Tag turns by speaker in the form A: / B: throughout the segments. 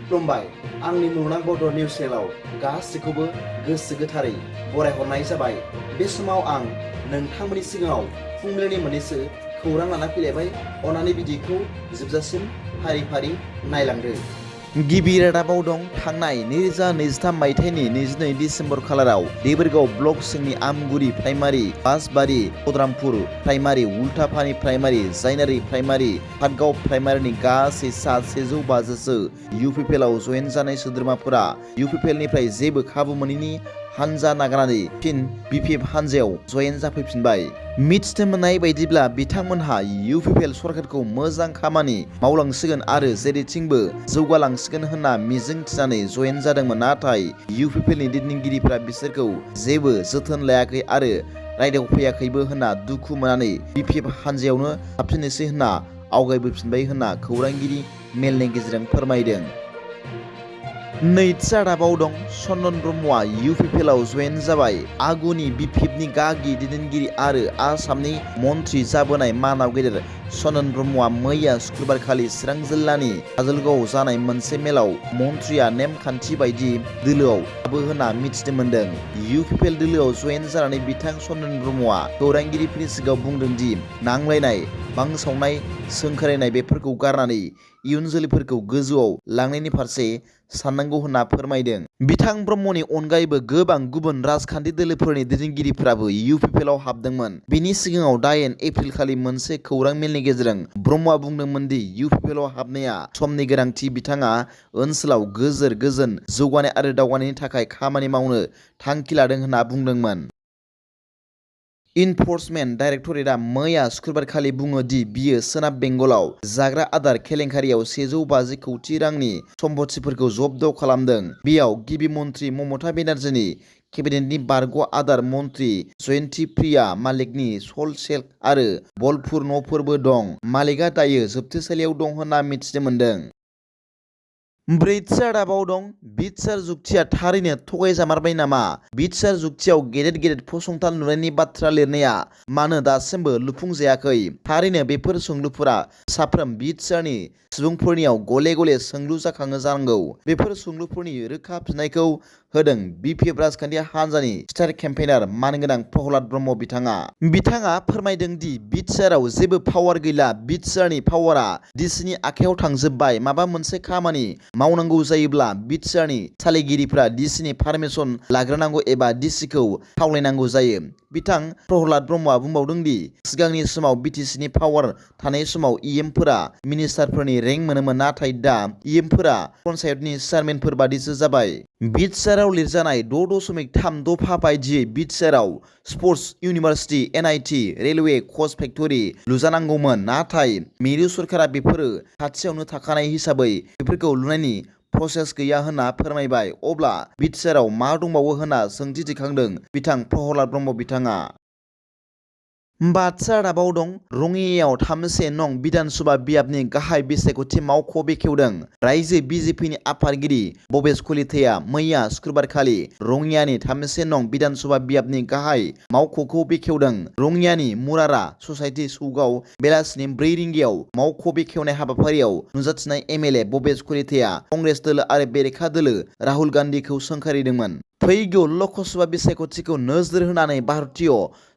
A: खुलुमबाय आंनि मुलुगनां बड' निउस चेनेलाव गासैखौबो गोसो गोथारै बरायहरनाय जाबाय। बे समाव आं नोंथांमोननि सिगाङाव फुंबिलिनि मोननैसो खौरां लाना फैलायबाय। अन्नानै भिडिअखौ जोबजासिम फारि फारि नायलांदो। गिबि रादाबाव दं थांनाय 2023 मायथाइनि 22 डिसेम्बर खालाराव देबोरगाव ब्लक सिंनि Amguri primary, Basbari, Khourangpur primary, Ultapani primary, Jainari primary, Patgaon प्राइमारिनि गासै 750 UPPL आव जयेन जानाय सोद्रोमाफोरा UPPL निफ्राय जेबो खाबु मोनैनि हानजा नागारनानै फिन BPF हानजायाव जयेन जाफैफिनबाय। मिथिनो मोननाय बायदिब्ला बिथांमोनहा UPPL सरकारखौ मोजां खामानि मावलांसिगोन आरो जेरैथिंबो जौगालांसिगोन होनना मिजिं थिनानै जयेन जादोंमोन। नाथाय UPPL नि दैदेनगिरिफ्रा बिसोरखौ जेबो जोथोन लायाखै आरो रायदावफैयाखैबो होनना दुखु मोननानै BPF हानजायावनो हाबफिननोसै होनना आवगायबोफिनबाय होनना खौरांगिरि मेलनि गेजेरजों फोरमायदों। नैथि रादाबाव दं चन्दन ब्रह्मआ UPPL आव जयेन जाबाय। आगुनि BPF नि गागि दैदेनगिरि आरो आसामनि मन्थ्रि जाबोनाय मानाव गेदेर चन्दन ब्रह्मआ मैया सुक्रुबारखालि चिरां जिल्लानि काजलगावआव जानाय मोनसे मेलाव मन्थ्रिया नेमखान्थि बायदि दोलोआव हाबो होनना मिथिनो मोन्दों। UPPL दोलोआव जयेन जानानै बिथां चन्दन ब्रह्मआ खौरांगिरिफोरनि सिगाङाव बुंदों दि नांलायनाय, बांसावनाय, सोंखारिनाय बेफोरखौ गारनानै इयुन जोलैफोरखौ गोजौआव लांनायनि फारसे साननांगौ होनना फोरमायदों। बिथां ब्रह्मनि अनगायैबो गोबां गुबुन राजखान्थि दोलोफोरनि दैदेनगिरिफोराबो UPPL आव हाबदोंमोन। बिनि सिगाङाव 8 एप्रिल खालि मोनसे खौरां मेलनि गेजेरजों ब्रह्मआ बुंदोंमोन दि UPPL आव हाबनाया समनि गोनांथि। बिथाङा ओनसोलाव गोजोन जौगानाय आरो दावगानायनि थाखाय खामानि मावनो थांखि लादों होनना बुंदोंमोन। इनफर्समेन्ट डाइरेक्टरेटआ मैया सुक्रुबारखालि बुङो दि बियो सोनाब बेंगलाव जाग्रा आदार केलेंकारियाव 150 कौटि रांनि सम्पथिफोरखौ जब्द खालामदों। बेयाव गिबि मन्थ्रि ममता बेनार्जीनि केबिनेटनि बारग' आदार मन्थ्रि जयन्ती प्रिया मालिकनि सल्ट सेल आरो बलपुर न'फोरबो दं। मालिकआ दायो जोबथेसालियाव दं होनना मिथिनो मोन्दों। ब्रैथि रादाबाव दं बिटसार जुक्तिया थारैनो थगायजामारबाय नामा? बिटसार जुक्तियाव गेदेर फसंथान लुनायनि बाथ्रा लिरनाया मानो दासिमबो लुफुंजायाखै? थारैनो बेफोर सोंलुफोरा साफ्रोम बिटसारनि सुबुंफोरनियाव गले सोंलु जाखाङो जानांगौ। बेफोर सोंलुफोरनि रोखा फिननायखौ होदों BPF राजखान्थि हान्जानि स्टार केम्पेइनार मानगोनां प्रहलाद ब्रह्म बिथाङा फोरमायदों दि बिटसाराव जेबो पावार गैला। बिटसारनि पावारा डिसिनि आखायाव थांजोब्बाय। माबा मोनसे खामानि मावनांगौ जायोब्ला बिटसारनि सालायगिरिफ्रा डिसिनि पारमिसन लाग्रोनांगौ एबा डिसिखौ खावलायनांगौ जायो। बिथां प्रहलाद ब्रह्मआ बुंबावदों दि सिगांनि समाव BTCनि पावार थानाय समाव EMफोरा मिनिस्टारफोरनि रेंक मोनोमोन, नाथाय दा EMफोरा पन्चायतनि चेयारमेनफोर बादिसो जाबाय। बिटसाराव लिरजानाय 6.3 दफा बायदियै बिटसाराव स्पर्ट्स इउनिभार्सिटि, NIT, रेलवे कच फेक्टरि लुजानांगौमोन, नाथाय मिरु सरकारा बेफोरो खाथियावनो थाखानाय हिसाबै बेफोरखौ लुनायनि प्रसेस गैया होनना फोरमायबाय। अब्ला बिटसाराव मा दंबावो होनना सोंथि दैखांदों बिथां प्रहलाद ब्रह्म बिथाङा। बाथि रादाबाव दं रङियायाव 3 नं बिधानसभा बियाबनि गाहाय बिसायख'थि मावख' बेखेवदों। रायजो BJPनि आफादगिरि भबेश कलिताया मैया सुक्रुबारखालि रङियानि 3 नं बिधानसभा बियाबनि गाहाय मावख'खौ बेखेवदों। रङियानि मुरारा ससाइटि चौकआव बेलासिनि 4 रिंगायाव मावख' बेखेवनाय हाबाफारियाव नुजाथिनाय MLA भबेश कलिताया कंग्रेस दोलो आरो बेरेखा दोलो राहुल गान्धीखौ सोंखारिदोंमोन। फैगौ ल'कसभा बिसायख'थिखौ नोजोर होनानै भारतीय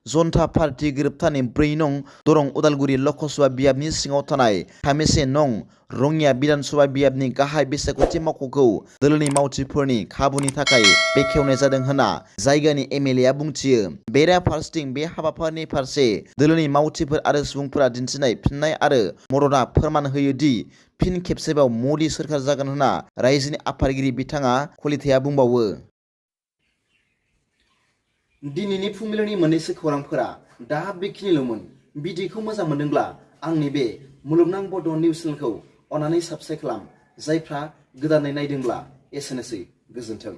A: जनता पार्टी गोरोबथानि 4 नं दरं उदालगुरि ल'कसभा बियाबनि सिङाव थानाय 3 नं रङिया बिधानसभा बियाबनि गाहाय बिसायख'थि मावख'खौ दोलोनि मावथिफोरनि खाबुनि थाखाय बेखेवनाय जादों होनना जायगानि MLAआ बुंथियो। बेराफारसेथिं बे हाबाफारिनि फारसे दोलोनि मावथिफोर आरो सुबुंफोरा दिन्थिनाय फिननाय आरो मददआ फोरमान होयो दि फिन खेबसेबाव मदि सोरखार जागोन होनना रायजोनि आफादगिरि बिथाङा कलिताया बुंबावो। दिनैनि फुंबिलिनि मोननैसो खौरांफोरा दा बेखिनिल'मोन। भिडिअखौ मोजां मोनदोंब्ला आंनि बे मुलुगनां बड' निउस चेनेलखौ अन्नानै साबस्क्राइब खालाम। जायफ्रा गोदानै नायदोंब्ला एसेनोसै, गोजोन्थों।